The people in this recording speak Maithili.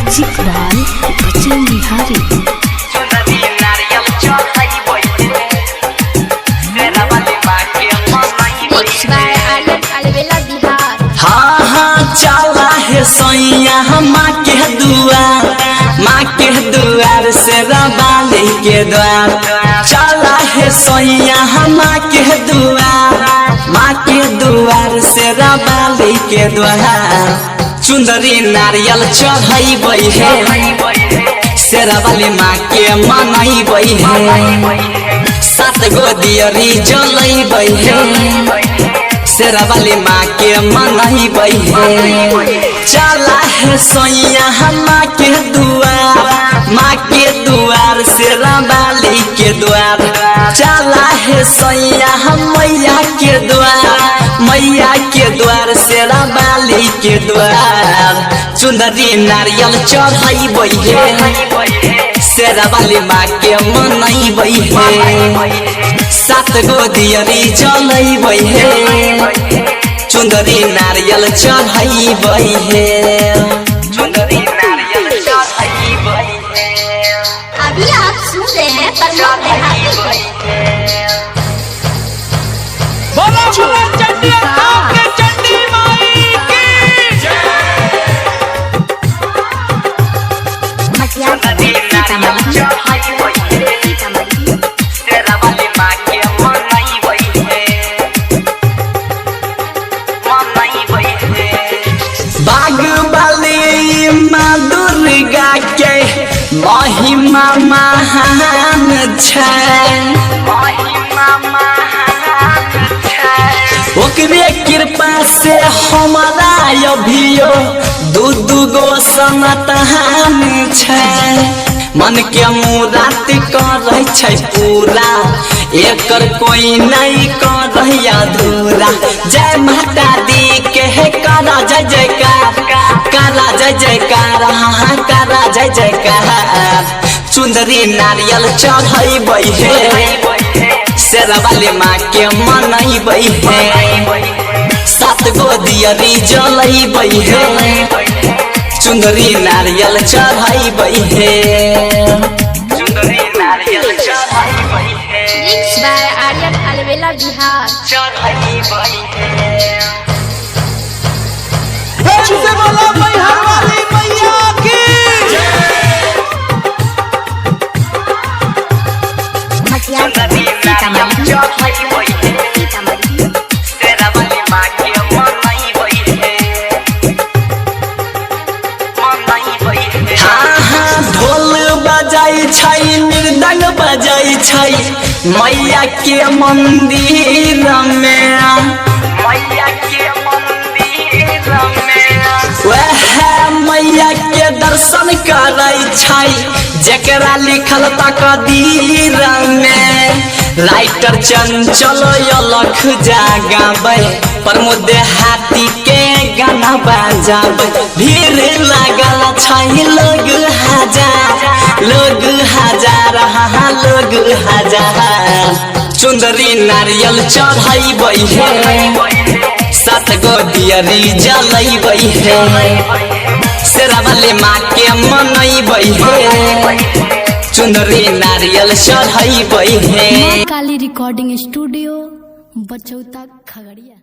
Music by Bachchan Bihari. चुनरी नारियल चढ़ैबै हे, शेरावाली माँ के मनैबै मिक्स बाय आर्यन अलबेला बिहार। हाँ हाँ चला है सैया माँ के दुआर, माँ के दुआर से रबाली के द्वार। चला है सैया माँ के दुआर, माँ के दुआर से रबाली के द्वार। चुंदरी नारियल चढ़ैबै हे, शेरावाली माँ के मनैबै हे। सात गो दियरी जलैबै हे, शेरावाली माँ के मनैबै हे। चला है सैया माँ के दुआर, माँ के दुआर शेरावाली के द्वार। चला है सैया मैया के द्वार, मैया के द्वार शेरावाली के द्वार। चुनरी नारियल चढ़ैबै हे, शेरावाली माँ के मनैबै हे। सात गो दियरी जलैबै हे, चुनरी नारियल चढ़ैबै हे। चुनरी नारियल चढ़ैबै हे। अभी आप सुन रहे हैं प्रमोद देहाती को। बोलो बोलो चंडी अर्थात के चंडी माई की। चुनरी नारियल चढ़ैबै हे, शेरावाली माँ के मनैबै हे, मनैबै हे। बागवाली माँ दुर्गा के महिमा महान छै, महिमा महान छै। ओकरे कृपा से हमारा अभियो दू दू गो संतान छै। मन के मुराद करै छै पूरा, एकर कोई नहीं करै अधूरा। जय माता दी के करा जय जयकार, करा जय जयकार, हाँ करा जय जयकार। चुंदरी नारियल चढ़ैबै हे, शेरावाली माँ के मनैबै हे। सात गो दियरी जलैबै हे, चुंदरी नारियल चढ़ैबै हे। चुंदरी नारियल चढ़ैबै हे। मिक्स बाय आर्यन अलबेला बिहार। चढ़ैबै हे। प्रेम से बोलो मैहर वाली मैया की। चुनरी नारियल चढ़ैबै हे, शेरावाली माँ के मनैबै हे, मनैबै हे। हाँ हाँ ढोल बजाइ छै, मृदंग बजाइ छै मैया के मंदिर में, मैया के मंदिर में। वह मैया के दर्शन करै छै जेकरा लिखल तकदीर में। राइटर चंचल अलख जागाबै, प्रमोद हाथी के गाना बजाबै। भीड़ लागल छै लोग हजार, लोग हजार, हाँ लोग हजार। चुंदरी नारियल चढ़ैबै हे, सात गो दियरी जलैबै हे। शेरावाली माँ के मनैबै हे, चुनरी नारियल चढ़ैबै हे। माँ काली रिकॉर्डिंग स्टूडियो बचौता खगड़िया।